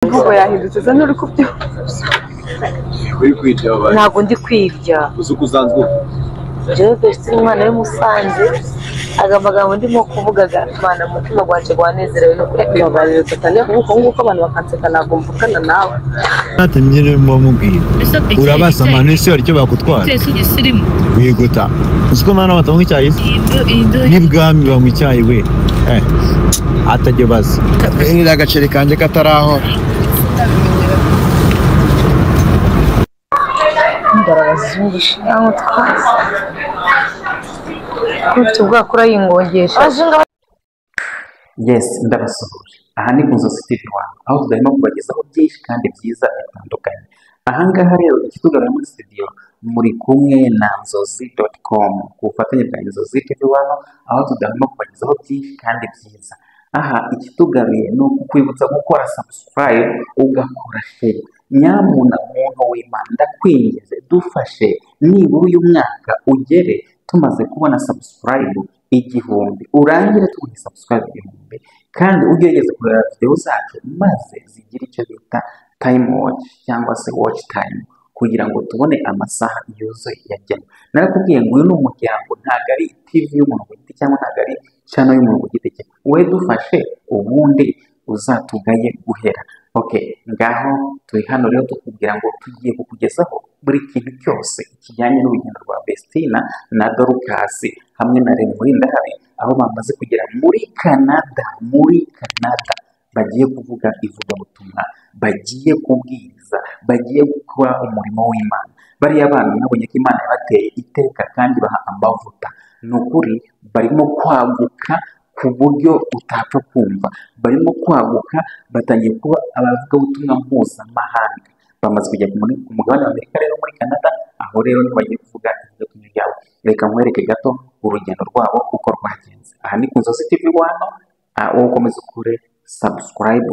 Imvugo yahindutse usa n'uri kubyumva. Uri kwirya wabaye. Ntabwo ndi kwirya. Uzi uko usanzwe uvuga. Jewe Vestine umwana w'i Musanze, aga magambo ndimo kuvuga Mana umutima gwanje gwanezerewe no kuri Mbabarira udatangira kuvuga uko nguko abantu bakanseka ntabwo mvugana nawe. Natumye mubwira urabasa amano ese hari icyo bakutwara wigota uzi ko mwana batanywa icyayi n'ibwami banywa icyayi we atajya baza Berera agaceri kanjye katarahora. Ufite ubwako urayingongesha. Yes, ndabasuhuje. Aha ni ku Nzozi TV One, aho tudarimo kubagezaho byinshi kandi byiza bitandukanye. Aha ngaha rero ikitugarura muri studio muri kumwe na nzozi.com ku bufatanye bwa Nzozi TV One, aho tudarimo kubagezaho byinshi kandi byiza. Aha ikitugaruye ni ukukwibutsa gukora subscribe ugakora share. Nyamuna muntu w'Imana ndakwinginze dufashe nibura uyu mwaka ugere tumaze kubona subscribe 1000 urangire tubone subscribe 1000 kandi ugerageze kureba video zacu maze zigire icyo bita time watch cyangwa se watch time kugira ngo tubone amasaha yuzuye yagenwe. Narakubwiye ngo uyu ni umuryango, ntabwo ari TV y'umuntu ku giti cyangwa ntabwo ari channel y'umuntu ku giti cye. Wowe dufashe ubundi uzatugaye guhera. Okay, ngaho turi hano rero tukubwira ngo tugiye kukugezaho buri kintu cyose kijyanye n'urugendo rwa Vestina na Dorcas hamwe na Murindahabi, aho bamaze kugera muri Canada. Muri Canada bagiye kuvuga ivugabutumwa, bagiye kubwiriza, bagiye gukora umurimo w'Imana. Bariya bana nabonye ko Imana yabateye iteka kandi baha amavuta. Ni ukuri barimo kwaguka ku buryo utapfa kumva, barimo kwaguka, batangiye kuba abavugabutumwa mpuzamahanga. Bamaze kujya ku mugabane wa Amerika rero muri Canada, aho rero niho bagiye kuvuga ivugabutumwa ryabo. Reka nkwereke gato urugendo rwabo uko rwagenze. Aha ni ku Nzozi TV One, wowe ukomeze ukore subscribe,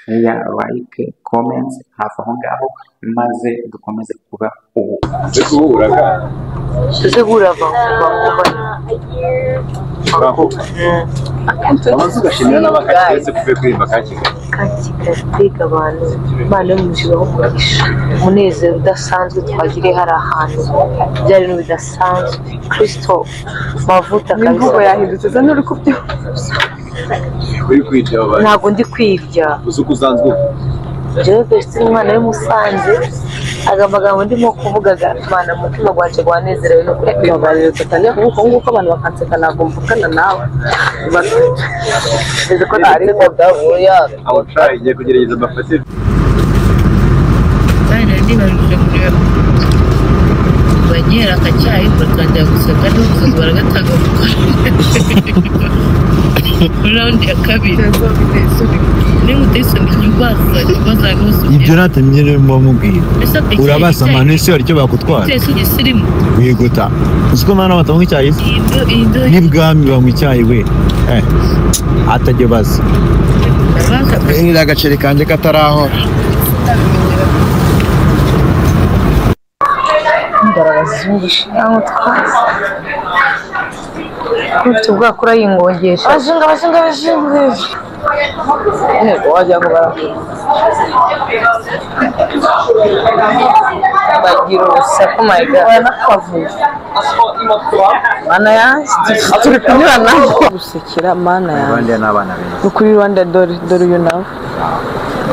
share, like, comments hafi aho ngaho, maze dukomeze kuba ubu. Uzi guhura ka. Tuze guhura Vancouver. Abanza ugashimira n'abakakiretse kuve kuririmba ka Kigali. Ka Kigali kwiga abantu Imana yo mu ijuru ibahe umugisha. Umunezero udasanzwe twagiriye hari ahantu byari ibintu bidasanzwe. Kristo mavuta kabisa. Imvugo yahindutse usa n'uri kubyumva. Uri kwirya wabaye. Ntabwo ndi kwirya. Uzi uko usanzwe uvuga. Jewe Vestine umwana w'i Musanze, aga magambo ndimo kuvuga Mana umutima gwanje gwanezerewe no kuri Mbabarira udatangira kuvuga uko nguko abantu bakanseka ntabwo mvugana nawe. Bizi ko ntari Aho try igiye kugerageza mbafate. Banyera akacyayi batangira guseka n'ubusazi baragatanga gukora muri raundi ya kabiri Ibyo natumye mubwira urabasa amano ese hari icyo bakutwara wigota uzi ko mwana batanywa icyayi n'ibwami banywa icyayi we atajya baza. Berera agaceri kanjye katarahora. Ufite ubwako urayingongesha. Abashinga. Wagira ngo bagira urusaku my God. Baranakavuye. Mana yanjye turi kunyuranaho. Gusekera mana yanjye. Rwanda n'abana beza. Ni kuri Rwanda dore dore uyu nawe.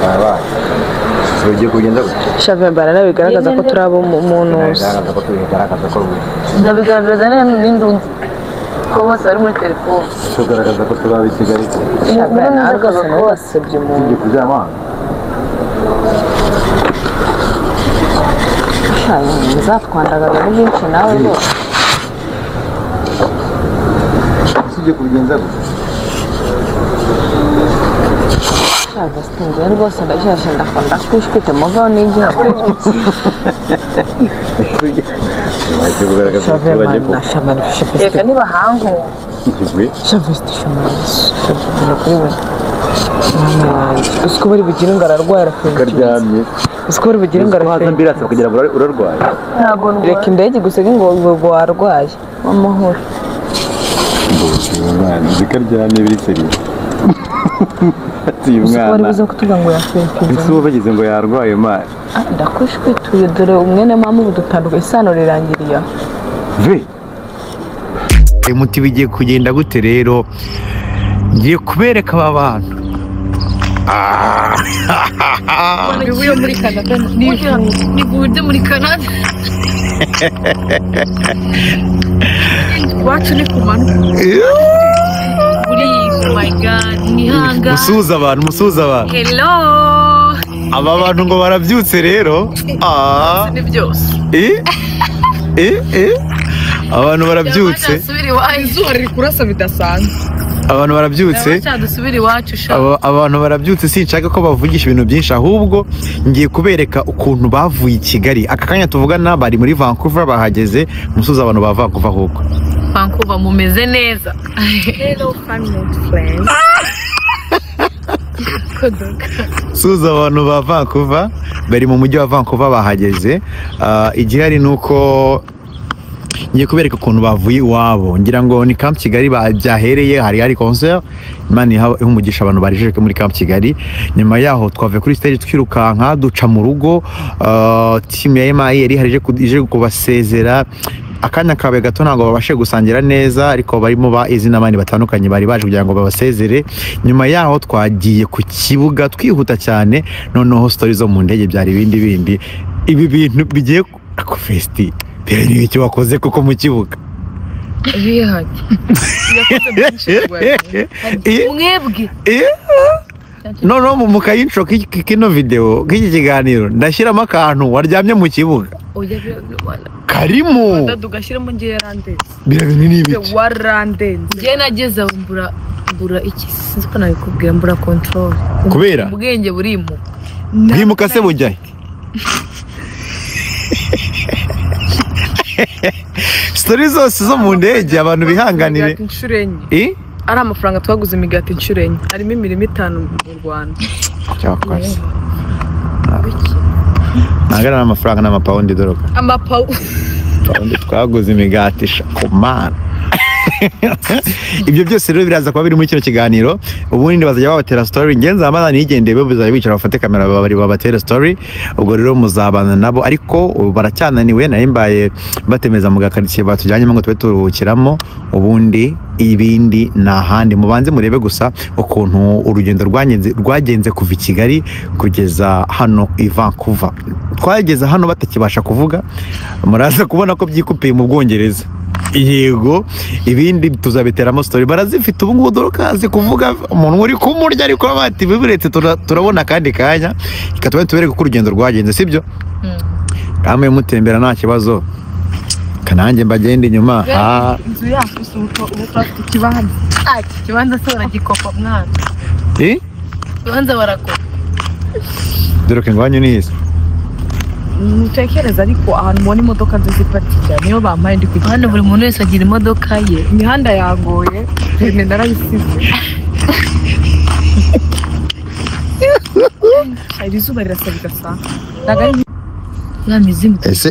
Babaye. Ugiye kugenda gute? Shaven barana bigaragaza ko turi abo mu ntuzi. Bigaragaza ko bigaragaza ko Ndabigaragaza n'indunzi ko bose bari muri telefone. tugaragaza ko turi ab'i Kigali. Shaven rwose nawe wasebye umuntu. Tugiye kuryama. Muzatwandagaza ari byinshi nawe rwose. Tugiye kubigenza gute? Shaven rwose ndashyashye ndakunda kwishwite muvaho n'igihugu. Bagiye kugaragaza ko Shaven bagiye na Shaven Reka nibahangu. Shaven Shaven kuri we. Uzi ko bari bugire ngo ararwaye Karyamye. Uzi ko bari bugire ngo Haza ararwaye. ambulance bakagira ngo urarwaye. Ntabwo ndwaye. Reka indege igusege ngo warwaye w'amahoro. Zikaryamye biri seriye. Ati Uzi ko bari mwana. buze kutuvuga ngo yafentinze. Ese ubu bagize ngo yarwaye mani. Ndakushwituye dore umwene mama ubu dutandukanye isano rirangiriye aho. Ve. Muti bigiye kugenda gute rero? Ngiye kubereka aba bantu. Nivuye muri Canada. Nivuye muri Canada. Iwacu ni ku manywa. Uri oh my god, nihanga. Musuhuza abantu, musuhuza abantu. Hello. Aba bantu ngo barabyutse rero. Ni byose. Abantu barabyutse. Dusubire iwacu. Izuba riri kurasa bidasanzwe. Abantu barabyutse. Dusubire iwacu sha. Abantu barabyutse, sinshaka ko bavugisha ibintu byinshi, ahubwo ngiye kubereka ukuntu bavuye i Kigali. Aka kanya tuvugana bari muri Vancouver bahageze. Musuhuza abantu ba Vancouver ahubwo. Vancouver mumeze neza. Hello family friends. Suza abantu ba Vancouver bari mu mujyi wa Vancouver bahageze. Igihari ni uko ngiye kubereka ukuntu bavuye iwabo, ngira ngo ni Camp Kigali byahereye, hari concert. Imana iha umugisha abantu barijejwe muri Camp Kigali. Nyuma yaho twavuye kuri stage twirukanka duca mu rugo. Team ya MI yari hari ije kubasezera. Akanya kabe gato ntabwo babashe gusangira neza, ariko barimo ba izina n'abandi batandukanye bari baje kugira ngo babasezere. Nyuma yaho twagiye ku kibuga twihuta cyane, noneho story zo mu ndege byari ibindi bindi. Ibi bintu bigiye ako festi ni icyo wakoze kuko mu kibuga Bihati. Mwebwe. Noneho mu kayintro kino video k'iki kiganiro ndashyiramo akantu waryamye mu kibuga karimo Tugashyiramo ngiye yarandenze. Birabintu ni ibiki? Warandenze. Njye nageze aho mbura iki sinzi ko nabikubwira, mbura control. Kubera ubwenge burimuka. Bwimuka se bujyahe? Story zose zo mu ndege abantu bihanganire. Inshuro enye. Ari amafaranga twaguze imigati inshuro enye. Harimo imirimo 5 mu Rwanda. Cyakoze. Nagara amafaranga n'amapawundi doroka. Amapawundi twaguze imigati shakomana. Ibyo byose rero biraza kuba biri muri kino kiganiro. Ubundi bazajya babatera story, ngenza amana nigendeye bo bizajya bicara bafate kamera bari babatera story. Ubwo rero muzabana nabo, ariko baracyananiwe nari mbaye batemeza mu gakaritsiye batujyanyemo ngo tube turuhukiramo, ubundi ibindi nahandi mubanze murebe gusa ukuntu urugendo rwagenze kuva i Kigali kugeza hano i Vancouver. Twageze hano batakibasha kuvuga, muraza kubona ko byikupiye mu Bwongereza. Yego ibindi tuzabiteramo story, barazifite ubu ngubu dore kuvuga umuntu uri kumurya ariko bati biburetse turabona kandi kanya ikatubere tubereke uko urugendo rwagenze, sibyo? Kamwe mutembera nta kibazo, kanange mbagende inyuma. Inzu yacu ubu afite ikibanza. Ikibanza se baragikopa mwana. Ikibanza barakopa. Dore ko ngwanyu ni hisi. Ntekereza ariko ahantu mubona imodoka nziza iparitse cyane niyo bampaye ndi kugenda. Hano buri muntu wese agira imodoka ye. Imihanda yangoye, peme narayisize. Iri zuba rirasa bigasa.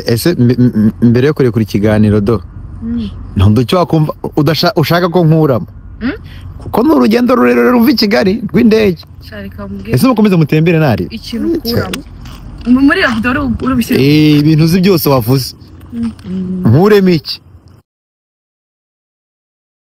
Ese mbere yo kurekura ikiganiro do ntabwo icyo wakumva ushaka ko nkuramo, kuko ni urugendo rurerure ruva i Kigali rw'indege. Ese mukomeze mutembere ntari ikintu ukuramo muri iyo video urubishyira ibintu uzi byose wavuze nkuremo iki?